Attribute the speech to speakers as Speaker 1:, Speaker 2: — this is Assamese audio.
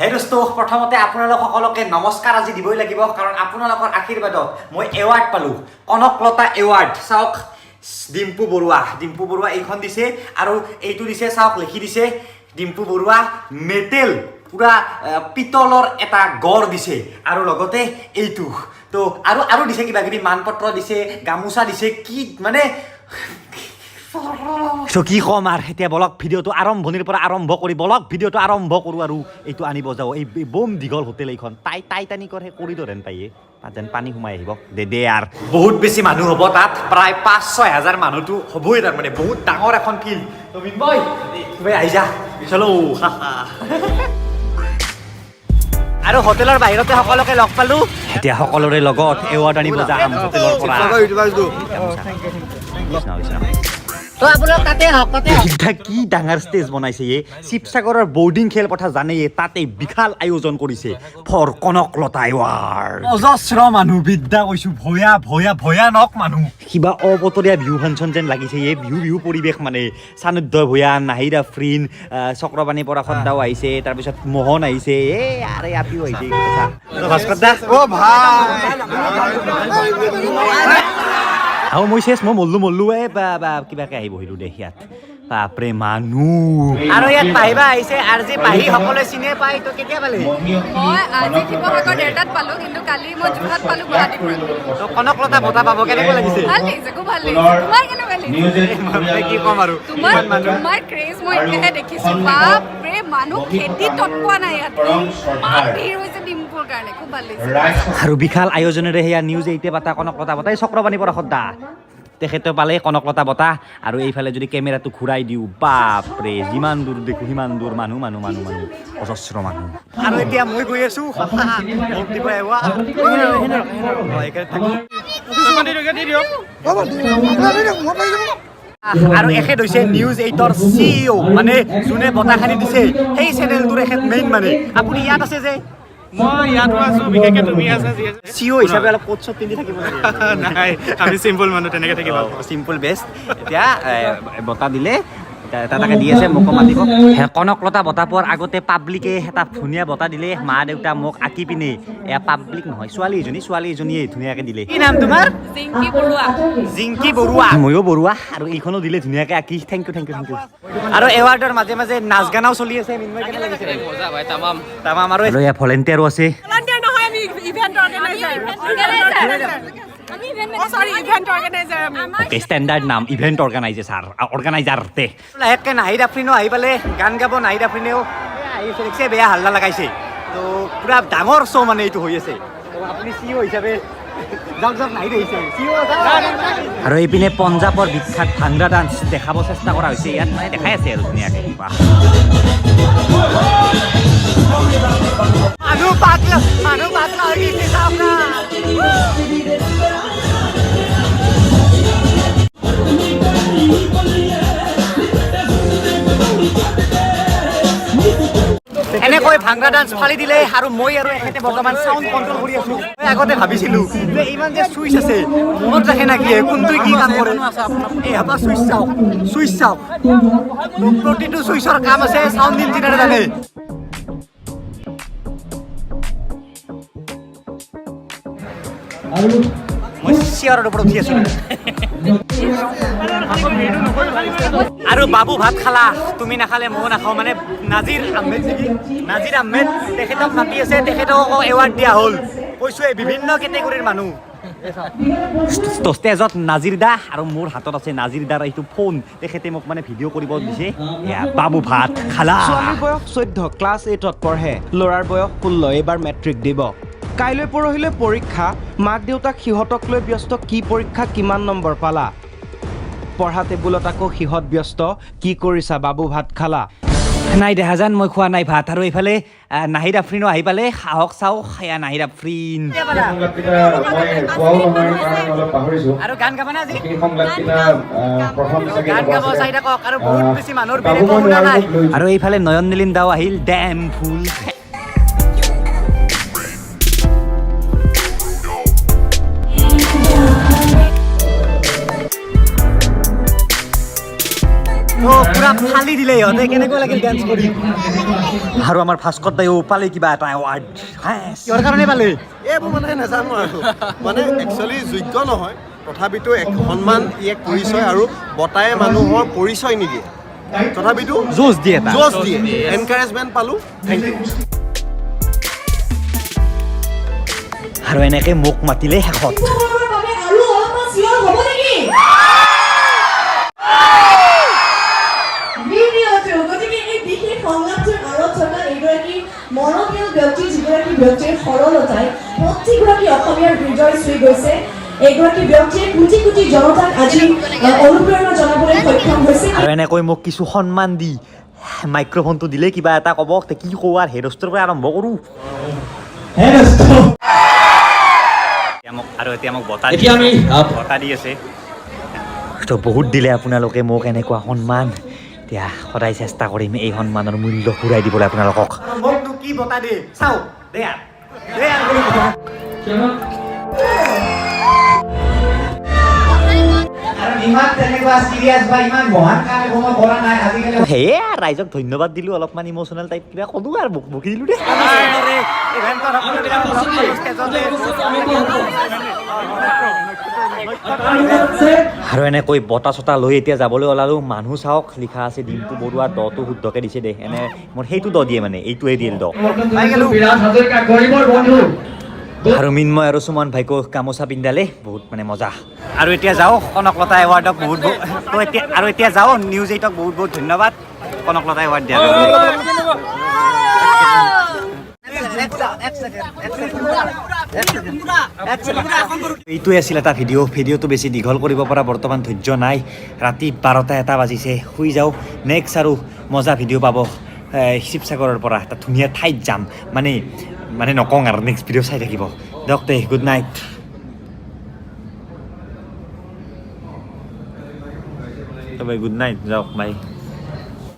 Speaker 1: হে দোস্ত, প্ৰথমতে আপোনালোক সকলোকে নমস্কাৰ আজি দিবই লাগিব, কাৰণ আপোনালোকৰ আশীৰ্বাদত মই এৱাৰ্ড পালোঁ, কনকলতা এৱাৰ্ড। চাওক, ডিম্পু বৰুৱা, ডিম্পু বৰুৱা এইখন দিছে আৰু এইটো দিছে, চাওক লিখি দিছে ডিম্পু বৰুৱা মেটেল, পুৰা পিতলৰ এটা গড় দিছে আৰু লগতে এইটো তো আৰু আৰু দিছে কিবা কিবি মানপত্ৰ দিছে, গামোচা দিছে, কি মানে চ' কি ক'ম আৰু। এতিয়া বলক ভিডিঅ'টো আৰম্ভণিৰ পৰা আৰম্ভ কৰি বলক ভিডিঅ'টো আৰম্ভ কৰোঁ আৰু এইটো আনিব যাওঁ। এই এই বম দীঘল হোটেল এইখন, টাইটানিকৰ সেই কৰিডৰ হেন পায়ে, তাত যেন পানী সোমাই আহিব দে দে। আৰু বহুত বেছি মানুহ হ'ব তাত, প্ৰায় 5-6 হাজাৰ মানুহটো হ'বই, তাৰমানে বহুত ডাঙৰ এখন ফিল্ড। তো মিনময়, তুমি আহি যা, চলো। আৰু হোটেলৰ বাহিৰতে সকলোকে লগ পালো। এতিয়া সকলোৰে লগত এৱাৰ্ড আনিব যাম হোটেলৰ পৰা। কৃষ্ণ কৃষ্ণ। এতিয়া কি ডাঙৰ ষ্টেজ বনাইছে। এই শিৱসাগৰৰ বৰ্ডিং খেলপথাৰ জানেই, তাতে বিশাল আয়োজন কৰিছে ফৰ কনকলতা এৱাৰ্ড। অজস্ৰ মানুহ, বিদ্যা কৈছো, ভয়া ভয়া ভয়ানক মানুহ। কিবা অবতৰীয়া বিহু ফাংচন যেন লাগিছে। এই বিহু বিহু পৰিৱেশ, মানে চানুদ্য ভূঞা, নাহিদ আফৰিন, চক্ৰপাণি পৰাশৰ দাও আহিছে, তাৰপিছত মোহন আহিছে, এই আৰে আপিও আহিছে। ভাস্কৰ দা।
Speaker 2: অ ভাই।
Speaker 1: আৰু মই চেচ, মই মল্লো মল্লো, এই বা বা কিবাকে আহি বহিলো দে ইয়াত। বাপৰে মানুহ। আৰু ইয়াত পাহিবা আহিছে, আৰু যে পাহি সকলোৱে চিনিয়ে পায়। তই কেতিয়া পালি?
Speaker 3: মই আজি শিৱসাগৰ 1:30ত পালো, কিন্তু কালি মই যোৰহাট পালো, গুৱাহাটীৰ পৰা।
Speaker 1: তো কনকলতা বঁটা পাব, কেনেকুৱা লাগিছে?
Speaker 3: ভাল লাগিছে, খুব ভাল লাগিছে। তোমাৰ কেনেকুৱা লাগিছে?
Speaker 1: মানে কি ক'ম আৰু,
Speaker 3: তোমাৰ
Speaker 1: ইমান মানুহ।
Speaker 3: তোমাৰ ক্ৰেজ মই এতিয়াহে দেখিছো। বাপৰে, মানুহ খেতি তৎপোৱা নাই ইয়াত, ইমান ভিৰ হৈছে ডিম্পুৰ কাৰণে, খুব ভাল লাগিছে।
Speaker 1: আৰু বিশাল আয়োজনেৰে সেয়া নিউজ এইটে পাতা কনকলতা বঁটা, এই চক্ৰপাণি পৰাশৰ দা তেখেতে পালে কনকলতা বঁটা। আৰু এইফালে যদি কেমেৰাটো ঘূৰাই দিওঁ, বাপৰে, যিমান দূৰ দেখোঁ সিমান দূৰ মানুহ মানুহ মানুহ মানুহ, অজস্ৰ মানুহ। আৰু এতিয়া মই গৈ আছো মোক দিব এৱা। অ, এইখিনিত থাকো। আৰু এখেত হৈছে নিউজ এইটৰ চিইঅ, মানে যোনে বঁটাখানি দিছে সেই চেনেলটোৰ এখেত মেইন। মানে আপুনি ইয়াত আছে যে?
Speaker 4: মই ইয়াতো আছো, বিশেষকে তুমি আছা যিহেতু।
Speaker 1: চিইঅ হিচাপে অলপ কোট চোট পিন্ধি থাকিব লাগে।
Speaker 4: নাই, আমি চিম্পল মানুহ, তেনেকে থাকি ভাল পাওঁ।
Speaker 1: Simple best. এতিয়া বঁটা দিলে, এতিয়া এটা এটাকে দি আছে, মোকো মাতিব। কনকলতা বঁটা পোৱাৰ আগতে পাব্লিকে এটা ধুনীয়া বঁটা দিলে, মা দেউতা মোক আঁকি পিনে। এয়া পাব্লিক নহয়, ছোৱালী এজনী, ছোৱালী এজনীয়ে ধুনীয়াকে দিলে। কি নাম তোমাৰ?
Speaker 3: জিংকি বৰুৱা।
Speaker 1: জিংকি বৰুৱা। ময়ো বৰুৱা। আৰু এইখনো দিলে ধুনীয়াকে আঁকি। Thank you, thank you, thank you. আৰু এৱাৰ্ডৰ মাজে মাজে নাচ গানাও চলি আছে। মিন্ময়, কেনে লাগিছে?
Speaker 5: তামাম।
Speaker 1: তামাম। আৰু এয়া ভলেণ্টিয়াৰো আছে।
Speaker 6: ভলান্টিয়াৰ নহয়, আমি ইভেন্ট অৰ্গেনাইজাৰ।
Speaker 3: আমি ইভেন্ট
Speaker 6: অ সৰি, ইভেন্ট অৰ্গেনাইজাৰ আমি।
Speaker 1: অ'কে, ষ্টেণ্ডাৰ্ড নাম ইভেণ্ট অৰ্গেনাইজাৰ, অৰ্গেনাইজাৰ তে। লাহেকে নাহিদ আফৰিনো আহি পালে, গান গাব নাহিদ আফৰিনেও। আহিছে, দেখিছে, বেয়া হাল্লা লগাইছে। তো পুৰা ডাঙৰ শ্ব' মানে এইটো হৈ আছে। তো আপুনি চি অ' হিচাপে যাওক যাওক, নাহিদ আহিছে, চি অ'। আৰু এইপিনে পঞ্জাৱৰ বিখ্যাত ভাংৰা ডান্স দেখাব চেষ্টা কৰা হৈছে ইয়াত, মানে দেখাই আছে আৰু ধুনীয়াকে। বাহ, মানুহ পাগলা, মানুহ পাগলা হৈ গৈছে, চাওক না। এনেকৈ ভাংৰা ডান্স ফালি দিলে। আৰু মই আৰু এখেতে বৰ্তমান চাউণ্ড কণ্ট্ৰল কৰি আছো। মই আগতে ভাবিছিলো যে ইমান যে চুইচ আছে, মনত ৰাখে নাকি কোনটোৱে কি কাম কৰে। এই হাপা চুইচ চাওক, চুইচ চাওক, প্ৰতিটো চুইচৰ কাম আছে, চাউণ্ড ইঞ্জিনিয়াৰে জানে। মই চেয়াৰৰ ওপৰত উঠি আছো। আৰু বাবু ভাত খালা? তুমি নাখালে ময়ো নাখাওঁ। মানে নাজিৰ আহমেদ নেকি, নাজিৰ আহমেদ, তেখেতক মাতি আছে, তেখেতক এৱাৰ্ড দিয়া হ'ল। কৈছোৱে, বিভিন্ন কেটেগৰীৰ মানুহ। তো ষ্টেজত নাজিৰ দা আৰু মোৰ হাতত আছে নাজিৰ দাৰ এইটো ফোন, তেখেতে মোক মানে ভিডিঅ' কৰিব দিছে। এয়া বাবু ভাত খালা?
Speaker 7: ছোৱালীৰ বয়স 14, ক্লাছ 8ত পঢ়ে। ল'ৰাৰ বয়স 16, এইবাৰ মেট্ৰিক দিব। কাইলৈ পৰহিলৈ পৰীক্ষা। মাক দেউতাক সিহঁতক লৈ ব্যস্ত, কি পৰীক্ষা, কিমান নম্বৰ পালা। পঢ়া টেবুলত আকৌ সিহঁত ব্যস্ত, কি কৰিছা বাবু, ভাত খালা?
Speaker 1: নাই দেহাজান, মই খোৱা নাই ভাত। আৰু এইফালে নাহিদ আফৰিনো আহি পালে, আহক চাওক, সেয়া নাহিদ আফৰিন।
Speaker 2: সংলাপকেইটা মই কোৱাও নহয়, কাৰণ অলপ পাহৰিছো।
Speaker 1: আৰু গান গাবানে আজি?
Speaker 2: সেই সংলাপকেইটা প্ৰথম চাগে
Speaker 1: গান গাব, চাই থাকক। আৰু বহুত বেছি মানুহৰ ভিৰ,
Speaker 2: বাবু
Speaker 1: একো
Speaker 2: মই
Speaker 1: শুনা
Speaker 2: নোৱাৰো,
Speaker 1: নাই।
Speaker 2: মোক লৈ
Speaker 1: আৰু এইফালে নয়ন নীলিম দাও আহিল, ডেম ফুল। তো পুৰা ফালি দিলে ইহঁতে। কেনেকুৱা লাগিল ডেন্স কৰি? আৰু আমাৰ ভাস্কৰ দাইও পালে কিবা এটা এৱাৰ্ড। কিহৰ কাৰণে পালে?
Speaker 5: এইবোৰ মানে নাজানো আৰু, মানে একচুৱেলি যোগ্য নহয়, তথাপিতো এক সন্মান, ই এক পৰিচয় আৰু বঁটাই মানুহৰ পৰিচয় নিদিয়ে, তথাপিতো
Speaker 1: জোচ দিয়ে এটা।
Speaker 5: জোচ দিয়ে, এনকাৰেজমেণ্ট পালোঁ, thank U.
Speaker 1: আৰু এনেকে মোক মাতিলে শেষত।
Speaker 8: আৰু অলপমান চিঞৰ হ'ব নেকি ভিডিঅ'টো? গতিকে এই বিশেষ সংলাপটোৰ আঁৰত থকা এইগৰাকী মৰমীয়াল ব্যক্তি, যিগৰাকী ব্যক্তিৰ সৰলতাই প্ৰতিগৰাকী অসমীয়াৰ হৃদয় চুই গৈছে, এইগৰাকী ব্যক্তিয়ে কোটি কোটি জনতাক আজি অনুপ্ৰেৰণা জনাবলৈ সক্ষম হৈছে।
Speaker 1: আৰু এনেকৈ মোক কিছু সন্মান দি মাইক্ৰফোনটো দিলে, কিবা এটা ক'ব। তে কি কওঁ আৰু, হেড হোষ্টৰ পৰা আৰম্ভ কৰোঁ। আৰু এতিয়া মোক বঁটা
Speaker 9: এতিয়া আমি
Speaker 1: বঁটা দি আছে। তো বহুত দিলে আপোনালোকে মোক এনেকুৱা সন্মান। এতিয়া সদায় চেষ্টা কৰিম এই সন্মানৰ মূল্য ঘূৰাই দিবলৈ আপোনালোকক। মোকনো কি বঁটা দিয়ে চাওঁ দে আৰু, দে আৰু বোলো। সেয়ে আৰু ৰাইজক ধন্যবাদ দিলোঁ, অলপমান ইম'চনেল টাইপ কিবা ক'লো আৰু বকি দিলোঁ দেই। আৰু এনেকৈ বঁটা চটা লৈ এতিয়া যাবলৈ ওলালোঁ। মানুহ চাওক, লিখা আছে ডিম্পু বৰুৱা, দটো শুদ্ধকৈ দিছে দে। এনে মোৰ সেইটো দ দিয়ে, মানে এইটোৱে দিয়ে দ।
Speaker 9: বিৰাজ হাজৰিকা, গৰীবৰ বন্ধু।
Speaker 1: আৰু মিন্ময় আৰু সুমন ভাইকো গামোচা পিন্ধালে, বহুত মানে মজা। আৰু এতিয়া যাওঁ কনকলতা এৱাৰ্ডক বহুত বহুত, তো এতিয়া আৰু এতিয়া যাওঁ নিউজ এইটক বহুত বহুত ধন্যবাদ কনকলতা এৱাৰ্ড দিয়াৰ কাৰণে। এইটোৱে আছিল এটা ভিডিঅ'। ভিডিঅ'টো বেছি দীঘল কৰিব পৰা বৰ্তমান ধৈৰ্য নাই। ৰাতি 12টা 1টা বাজিছে, শুই যাওঁ। নেক্সট আৰু মজা ভিডিঅ' পাব শিৱসাগৰৰ পৰা, এটা ধুনীয়া ঠাইত যাম, মানে মানে নকওঁ আৰু, নেক্সট ভিডিঅ' চাই থাকিব দিয়ক তে। Good night. Bye, good night, যাওক, বাই।